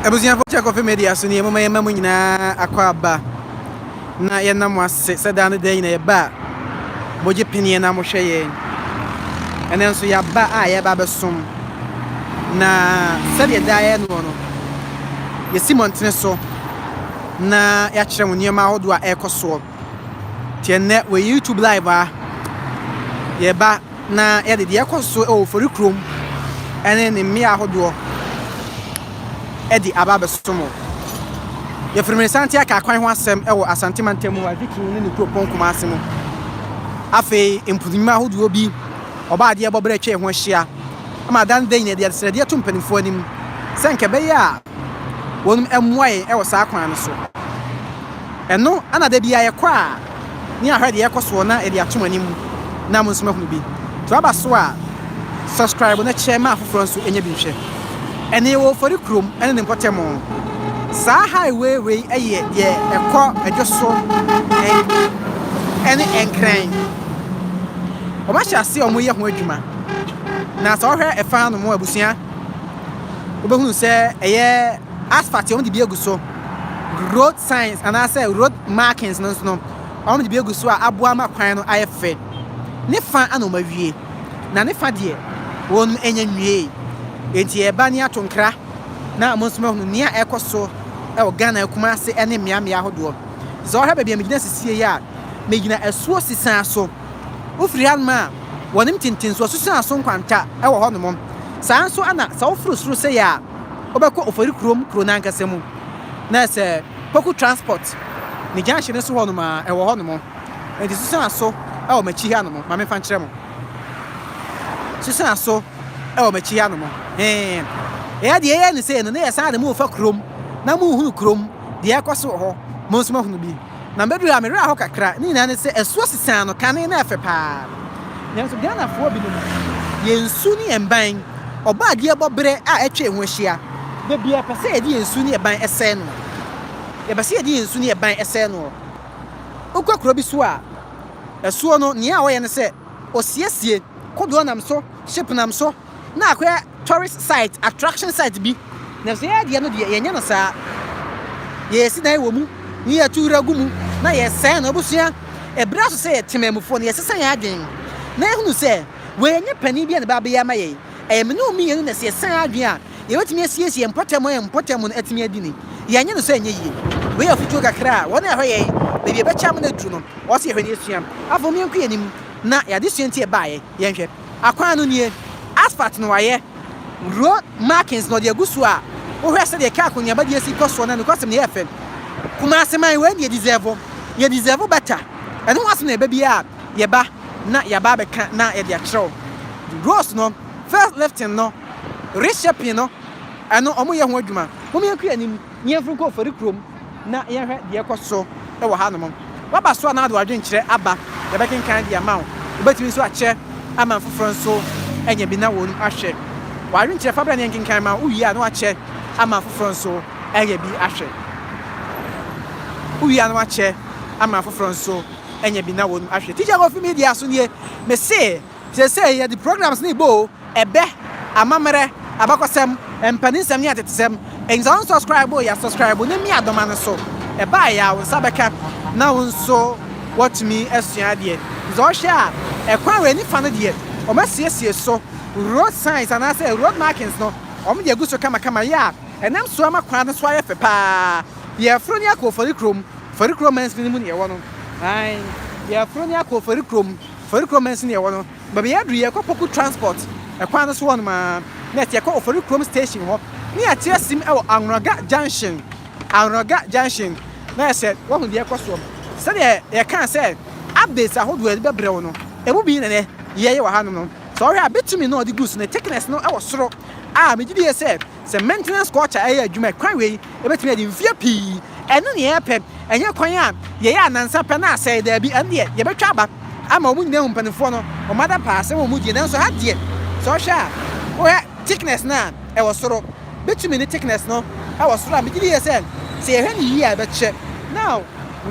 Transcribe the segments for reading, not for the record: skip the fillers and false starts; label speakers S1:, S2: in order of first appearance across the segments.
S1: Abusuafo kyɛ Kofi Media so nie, momma yɛmma mo nyinaa akwaaba na yɛnna mo ase sɛ daa ne daa nyinaa yɛba a mogye peneɛ na mohwɛ yɛn. Ɛnɛ nso yɛaba a yɛba abɛsom na sɛdeɛ daa yɛ noɔ no, yɛsi mmɔntene so na yɛakyerɛ mo nneɛma ahodoɔ a ɛrekɔ soɔ. Nti ɛnnɛ wɔ YouTube live a yɛba na yɛde deɛ ɛkɔ so wɔ Ofori kurom ne ne mmea ahodoɔ de aba abɛso mo. Yɛfiri Mmeresante aka akwan ho asɛm wɔ Asante mantam mu Adweturu ne ne kuropɔn Kumase mu. Afei mpunimma ahodoɔ bi ɔbaa adeɛ bɔ berɛ atwa ho ahyia ama da no da nyina de adesrɛdeɛ to mpanimfoɔ anim sɛ nka ɛbɛyɛ a wɔn mmoa yɛn wɔ saa kwan no so. Ɛno na da biara yɛkɔ a ne yɛahwɛ deɛ ɛrekɔ soɔ na yɛde ato mo anim na mo nso moahunu bi. Nti waba so a, subscribe na kyɛ ma afoforɔ nso nyɛ bi nhwɛ. Ɛnne yɛwɔ Ofori kurom ne ne mpɔtam. Saa highway wei yɛ deɛ ɛkɔ Adwoso ne Nkran. Wɔahyɛ aseɛ a wɔyɛ ho adwuma. Na sɛ wohwɛ ɛfa hanom abusua, wobɛhunu sɛ ɛyɛ asphalt wɔde bi agu so. Road signs anaasɛ road markings no nso no, wɔde bi agu so a aboa ma kwan no ayɛ fɛ. Ne fa ana wɔn awie, na ne fa deɛ wɔn anya nwiei. Enti yɛreba ne ato nkra na mo nso moahunu nea ɛrekɔ so wɔ Ghana Kumase ne mmeammea ahodoɔ. Sɛ wohwɛ baabi a megyina sisie yi a, megyina asuo Sisaa so. Wofiri hanom a, wɔnim Tintinso Asusaa so nkwanta wɔ hɔnom. Saa nso na sɛ woforo soro sei a, wobɛkɔ Ofori kurom kuro no ankasa mu. Na sɛ Poku Transport ne junction no so hɔnom a, ɛwɔ hɔnom. Enti Susan so wɔ m'akyi hanom. Ma memfa nkyerɛ mo. Susan so wɔ m'akyi hanom. Hee. Ɛyɛ deɛ ɛyɛ ne sei no, na yɛsan de mo refa kurom na mohunu kurom deɛ ɛkɔ so wɔ hɔ. Mo nso moahunu bi. Na mebɛduru a, me werɛ ahow kakra. Ne nyinaa ne sɛ asuo sesaa no kane na ɛfɛ paa. Nanso Ghanafoɔ binom, yɛn su ne yɛn ban, Ɔbɔadeɛ bɔ berɛ a atwa yɛn ho ahyia. Da biara yɛpɛ sɛ yɛde yɛn su ne yɛn ban sɛe noɔ. Yɛpɛ sɛ yɛde yɛn su ne yɛn ban sɛe noɔ. Wokɔ kuro bi so a, asuo no, nea wɔyɛ ne sɛ, wɔsiesie, kodoɔ nam so, ship nam so, na akɔyɛ tourist site, attraction site bi. Nanso yɛn deɛ no deɛ, yɛnyɛ no saa. Yɛsi dan wɔ mu, ne yɛto wura gu mu, na yɛsɛe no. Abusua, ɛberɛ aso sɛ yɛ temanmufoɔ no, yɛsesa yɛn adwene, na yɛhunu sɛ, wei ɛnyɛ panin bi a ne ba abɛyɛ ama yɛn. Ɛyɛ me ne wo mmienu na sɛ yɛsesa yɛn adwene a, yɛbɛtumi asiesie yɛn mpɔtam a yɛn mpɔtam no atumi adi ni. Yɛanyɛ no sɛ ɛnyɛ yie. Wei yɛ afotuo kakra a wɔn a ɛhwɛ yɛn, baabi a yɛbɛkyɛ ama no aduru no, wɔwɔ sɛ yɛhwɛ na yɛsua. Afei mom yɛnkɔ yɛn anim na yɛn adesua nti ɛbaeɛ. Yɛnhwɛ. Akwan no nie, asphalt na wɔayɛ, road markings na wɔde agu so a wohwɛ sɛdeɛ kaa akɔneaba si kɔ soɔ no a, nokwasɛm no ɛyɛ fɛ. Kumasi man, wei deɛ deserve, yɛ deserve better. Ɛno ho asɛm na yɛba biara a, yɛba na yɛaba abɛka na yɛde akyerɛ wo. Roads no, first lifting no, reshaping no, ɛno wɔyɛ ho adwuma. Mom yɛnkɔ yɛn anim. Yɛmforo nkɔ Ofori kurom na yɛnhwɛ deɛ ɛrekɔ so wɔ hanom. Woaba so a na wode w'adwenkyerɛ aba, yɛbɛkenkan de ama wo. Wobɛtumi nso akyɛ ama afoforɔ nso anya bi na wɔn ahwɛ. W'adwenkyerɛ fa bra na yɛnkenkan ma wo, wowie a na wakyɛ ama afoforɔ nso anya bi ahwɛ. Wowie a na wakyɛ ama afoforɔ nso anya bi na wɔn ahwɛ. Teacher Kofi Media so nie, mese Seesei yɛde programs no rebɔ o, ɛbɛ, amammerɛ, abakɔsɛm, mpaninsɛm ne atetesɛm. Enti sɛ wo nsubscribe o, yɛ subscribe na mia dɔma no so. Ɛbaeɛ a wo nsa bɛka na wo nso woatumi asua adeɛ. Nti sɛ wohwɛ a, ɛkwan wei nifa no deɛ, wɔasiesie so. Road signs anaasɛ road markings no, wɔde agu so kamakama yɛ a ɛnam so ama kwan no so ayɛ fɛ paa. Yɛreforo ne akɔ Ofori kurom, Ofori kurom mansini no mu na yɛwɔ no. Ae, yɛreforo ne akɔ Ofori kurom. Oforikrom mansin na yɛwɔ no. Baabi a yɛaduru yi, yɛkɔ Poku Transport kwan no so hɔnom ara, na ɛte yɛkɔ Oforikrom station hɔ, na yɛate asim wɔ Anwroga Junction, Anwroga Junction, na ayɛ sɛ woahu deɛ ɛrekɔ soɔ. Sɛdeɛ yɛkaa sɛ updates ahodoɔ a yɛde bɛbrɛ wo no, ɛmu bi na nnɛ yɛreyɛ wɔ hanom no. Sɛ wohwɛ a, bitumen no a wɔde guu so no, thickness no wɔ soro a megye die sɛ Sɛ maintenance culture yɛ adwuma a, kwan wei ɛbɛtumi adi mfeɛ pii. Ɛno ne yɛpɛ, ɛnyɛ kwan a yɛyɛ anansa pɛ na asɛe, daabi, ɛno deɛ yɛbɛtwa aba ama wɔn nyinaa ahu mpanimfoɔ no, wɔn ada paa asɛm a wɔdie, nanso ha deɛ sɛ wohwɛ a, wohwɛ thickness no a ɛwɔ soro, bitumen ne thickness no ɛwɔ soro a, megye die sɛ sɛ yɛhwɛ no yie a ɛbɛkyɛ. Now,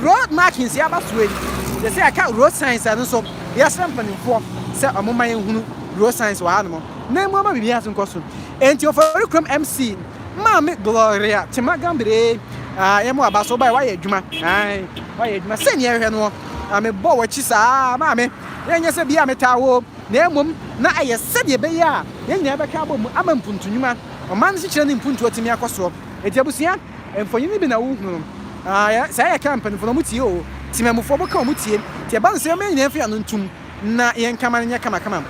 S1: road markings yi aba soɔ yi, yɛ sɛ yɛaka road signs a ɛno nso yɛsrɛ mpanimfoɔ sɛ wɔmma yɛnhunu road signs wɔ hanom na ɛmu ama biribiara nso nkɔ so. Enti Oforikrom MC Maame Gloria Tema Gambire, ah, yɛn mo aba so wobae woayɛ adwuma. Ae, woayɛ adwuma sɛnea ɛhwɛ noɔ. Ah, mebɔ w'akyi saa, maame. Ɛnyɛ sɛ bia metaa wo, na mmom na ɛyɛ sɛdeɛ ɛbɛyɛ a yɛn nyinaa bɛka abɔ mu ama mpuntu nnwuma, ɔman no kyekyerɛ ne mpuntuo atumi akɔ soɔ. Enti abusua, mfonini bi na wohunu no. Ah, saa yɛka mpanimfoɔ no, wɔtie o. Temamufoɔ, wɔka wɔn tie. Nti ɛba no sɛ yɛmma yɛn nyinaa mfa yɛn ano ntom na yɛnka ma no nyɛ kamakama.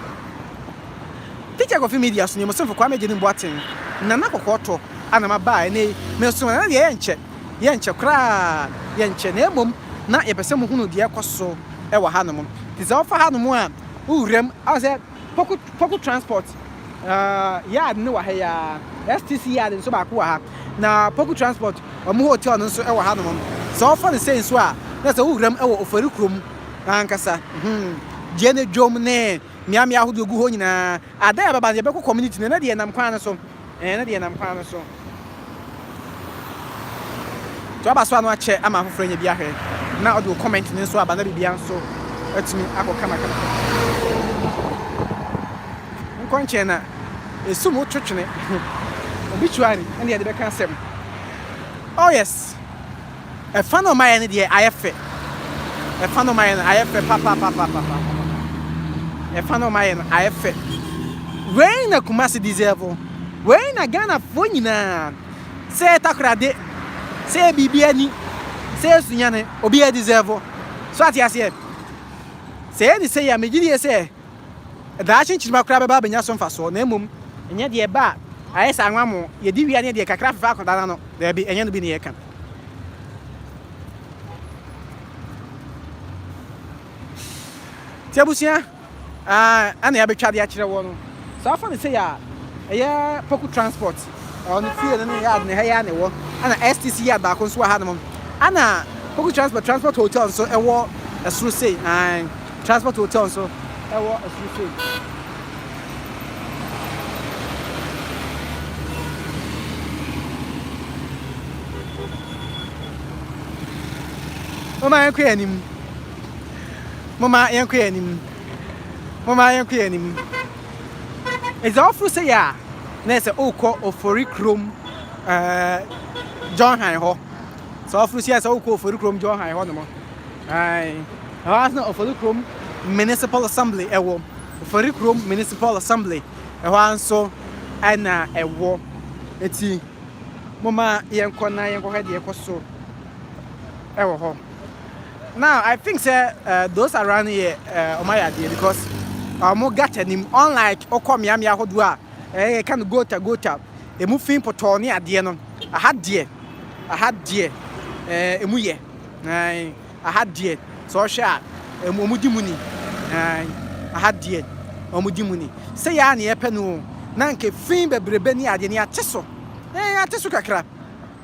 S1: Teacher Kofi Media so Nyamusomfo Kwame Agyenim Boateng, Nana Kɔkɔɔ Tɔ a na maba a ɛnnɛ yi meresom Nana deɛ yɛnkyɛ, yɛnkyɛ koraa, yɛnkyɛ na mmom na yɛpɛ sɛ mohunu deɛ ɛkɔ so wɔ hanom. Nti sɛ wofa hanom a wowura mu a sɛ Poku, Poku Transport uh, yard no wɔ ha yi ara, STC yard nso baako wɔ ha, na Poku Transport wɔn hotel no nso wɔ hanom. Sɛ wofa no sei nso a na sɛ wowura mu wɔ Ofori kurom ankasa, hmm, Gyeene dwom ne Mmeammea ahodoɔ gu hɔ nyinaa. Ada a yɛbɛba no, yɛbɛkɔ community no. Ɛnɛ deɛ yɛnam kwan no so. Ɛnɛ deɛ yɛnam kwan no so. Nti waba so a na wakyɛ ama afoforɔ anya bi ahwɛ. Na ɔde wo comment no nso aba na biribiara nso atumi akɔ kama kama. Nkɔ nkyɛn na esum wo to twene. Obituary ɛne yɛde bɛka asɛm. Oh yes. Ɛfa no ɔmayɛ no deɛ ayɛ fɛ. Ɛfa no ɔmayɛ no ayɛ fɛ papapapapapa. Ɛfa no ɔmayɛ no ayɛ fɛ. Wei na Kumasi deserve. Wei na Ghanafoɔ nyinaa sɛ yɛ Takoradi, sɛ yɛ biribi ani, sɛ yɛ Sunyani, obiara deserve. So ate aseɛ? Sɛ yɛ ne sɛ yɛ a, megye die sɛ daakye nkyirimma koraa bɛba abɛnya so mfasoɔ, na mmom ɛnyɛ deɛ ɛba a ayɛ sɛ anwammo, yɛdi wie a ne yɛde kakra afefa akwadaa no ano. Daabi, ɛnyɛ no bi ne yɛka. Nti abusua, ɛna yɛabɛtwa de akyerɛ wɔ no. Sɛ afa no sei a, ɛyɛ Poku Transport, ɔno fie no ne yard ne ha yi a na ɛwɔ. Ɛna STC yard baako nso wɔ hanom. Ɛna Poku Transport, Transport Hotel nso ɛwɔ ɛsoro sei. Transport Hotel nso ɛwɔ ɛsoro sei. Momma yɛnkɔ yɛn anim. Momma yɛnkɔ yɛn anim. Momma yɛnkɔ yɛn anim. Ɛdza ɔforo sɛ yɛ a na yɛ sɛ ɔrekɔ Ofori kurom ɛɛ John Han hɔ. Sɛ ɔforo sɛ yɛ sɛ ɔrekɔ Ofori kurom John Han hɔ nom. Ɛɛ ɛhɔ ara na Ofori kurom Municipal Assembly ɛwɔ. Ofori kurom Municipal Assembly ɛhɔ ara nso ɛna ɛwɔ. Eti momma yɛnkɔ na yɛnkɔhwɛ deɛ ɛkɔ so ɛwɔ hɔ. Now I think sɛ uh, those around here uh, ɔmo ayɛ adeɛ because ɔmo gutter nim unlike ɔkɔ mmeammea ahodoɔ a ɛyɛ ka no gota gota emu fi pɔtɔɔ ne adeɛ no aha deɛ aha deɛ ɛɛ emu yɛ ɛɛ aha deɛ sɛ ɔhwɛ a emu ɔmo di mu ni ɛɛ aha deɛ ɔmo di mu ni sɛ yɛ a na yɛpɛ no na nka fi bebrebe ne adeɛ ne ate so ɛɛ ate so kakra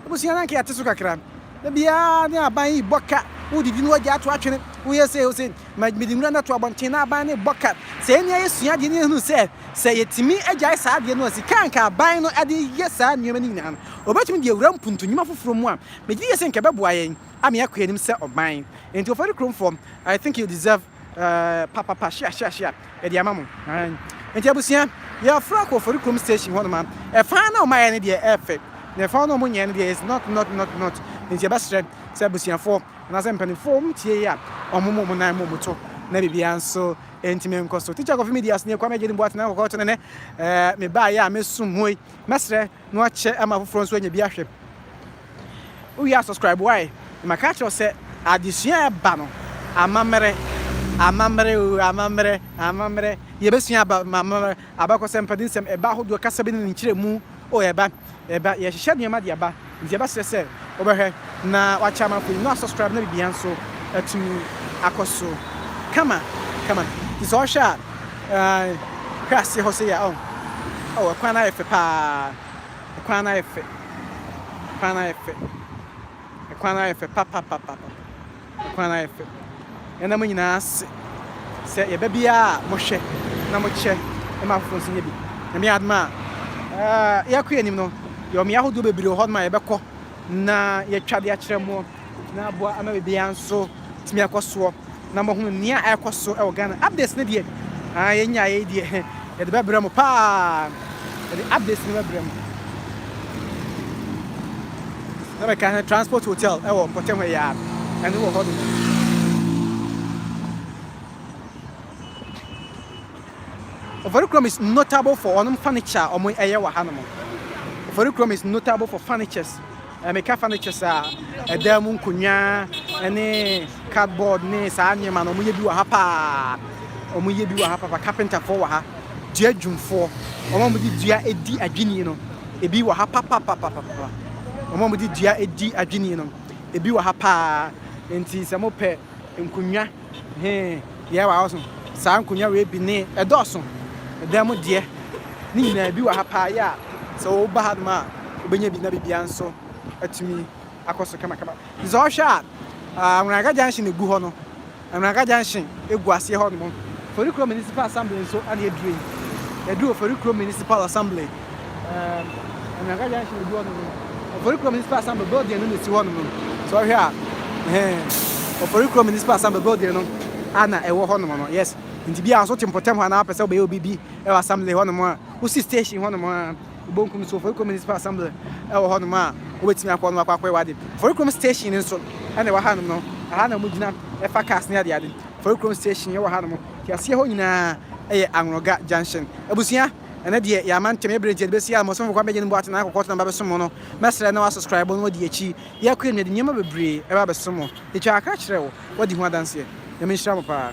S1: abusua na nka ate so kakra. Da biara ne aban yi bɔ ka, wodidi na wɔagya ato atwene, woyɛ sei, wose ma mede nwura no ato abɔnten na aban no bɔ ka. Sɛ yɛn nyinaa yɛsua adeɛ na yɛhunu sɛ, sɛ yɛtumi gyae saa adeɛ no a, sika a anka aban no de yɛ saa nneɛma no nyinaa no, wɔbɛtumi de awura mpuntu nnwuma foforɔ mu a, megye die sɛ nka ɛbɛboa yɛn ama yɛakɔ yɛn anim sɛ ɔman. Enti Ofori Kuromfoɔ, I think you deserve uh, papapa, hyia, hyia, hyia, yɛde ama mo. Nti abusua, yɛaforo akɔ Ofori Kurom station hɔnom a, ɛfa na wɔayɛ no deɛ ɛfɛ. Na ɛfa na wɔnyɛɛ no deɛ is not not not not. Nti yɛbɛsrɛ sɛ abusuafoɔ anaasɛ mpanimfoɔ wɔn tie yi a, wɔn mo wɔn nan mo wɔn to na biribiara nso ntumi nkɔ so. Teacher Kofi Media so ne Kwame Agyenim Boateng akɔkɔ to ne ne ɛɛ mebaeɛ a mesum ho yi. Mɛsrɛ na wakyɛ ama afoforɔ nso anya bi ahwɛ. Wowie a subscribe why? Na maka akyerɛ wo sɛ adesua a ɛba no amammerɛ amammerɛ o amammerɛ amammerɛ yɛbɛsua aba amammerɛ abakɔsɛm mpadinsɛm ɛba ahodoɔ kasa bi ne ne nkyerɛmu o ɛba ɛba yɛhyehyɛ nneɛma de aba nti yɛbɛsrɛ sɛ wobɛhwɛ na wakyɛ amanfoɔ yi na wasubscribe na biribiara nso atumi akɔ so kama kama nti sɛ ɔhwɛ a hwɛ aseɛ hɔ sɛ yɛ ɔ ɔ ɛkwan no ayɛ fɛ paa. Ɛkwan no ayɛ fɛ. Ɛkwan no ayɛ fɛ. Ɛkwan no ayɛ fɛ papapapa. Ɛkwan no ayɛ fɛ. Yɛda mo nyinaa ase sɛ yɛba biara a mohwɛ na mokyɛ ma afoforɔ nso nya bi. Nyame adom a, yɛkɔ yɛn anim no, yɛwɔ mmea ahodoɔ bebree wɔ hɔnom a yɛbɛkɔ na yɛatwa de akyerɛ mo na aboa ama biribiara nso tumi akɔ soɔ na moahunu nea ɛrekɔ so wɔ Ghana. Updates no deɛ, ah, yɛnyaeɛ yi deɛ, yɛde bɛbrɛ mo paa. Yɛde updates no bɛbrɛ mo. Na bɛka sɛ Transport Hotel wɔ mpɔtam hɔ yi ara, ɛno wɔ hɔnom. Oforikrom is notable for ɔnom furniture a wɔn ɛyɛ wɔ hanom. Oforikrom is notable for furnitures. Meka furnitures a ɛdan mu nkonnwa ne cardboard ne saa nneɛma no wɔyɛ bi wɔ ha paa. Wɔyɛ bi wɔ ha papa. Carpenterfoɔ wɔ ha. Dua dwumfoɔ. Wɔn a wɔde dua di adwini no ebi wɔ ha papapapapa. Wɔn a wɔde dua di adwini no ebi wɔ ha paa. Nti sɛ mopɛ nkonnwa Hee, deɛ ɛwɔ ha so, saa nkonnwa wei bi ne ɛdɔɔso, ɛdan mu deɛ, ne nyinaa bi wɔ ha paa yɛ a, sɛ woba ha nom a, wobɛnya bi na biribiara nso atumi akɔ so kamakama. Nti sɛ ɔhwɛ a, Anweraga Junction egu hɔ no, Anweraga Junction egu aseɛ hɔ nom. Forikuro Municipal Assembly nso ana yɛduru yi. Yɛduru Forikuro Municipal Assembly. Anweraga Junction egu hɔ nom. Oforikrom Municipal Assembly building no na esi hɔ nom no. Sɛ ɔhwɛ a, ɛhɛn, Oforikrom Municipal Assembly building no a na ɛwɔ hɔ nom no. Yes. Nti bi a nso te mpɔtam hɔ anaa wopɛ sɛ wobɛyɛ obi bi wɔ assembly hɔ nom a, wosi station hɔ nom a, wobɛnkum so Oforikrom Municipal Assembly ɛwɔ hɔ nom a, wobɛtumi akɔ no akɔ akɔyɛ w'ade. Oforikrom station nso ɛna ɛwɔ ha nom no. Aha na wɔgyina ɛfa cars ne adeade. Oforikrom station ɛwɔ ha nom. Nti aseɛ hɔ nyinaa ɛyɛ Anworoga Junction. Abusua. Ɛnɛ deɛ yɛama ntɛm yɛ berɛ nti yɛde bɛsi ara Mosomfo Kwame Agyenim Boateng na akɔkɔ to na ba bɛsom mo no mɛsrɛ na wa subscribe na wadi akyi yɛkɔ yɛnim yɛde nneɛma bebree ɛba abɛsom mo yɛtwa kakra kyerɛ wo wadi ho adanseɛ Nyame nhyira mo paa.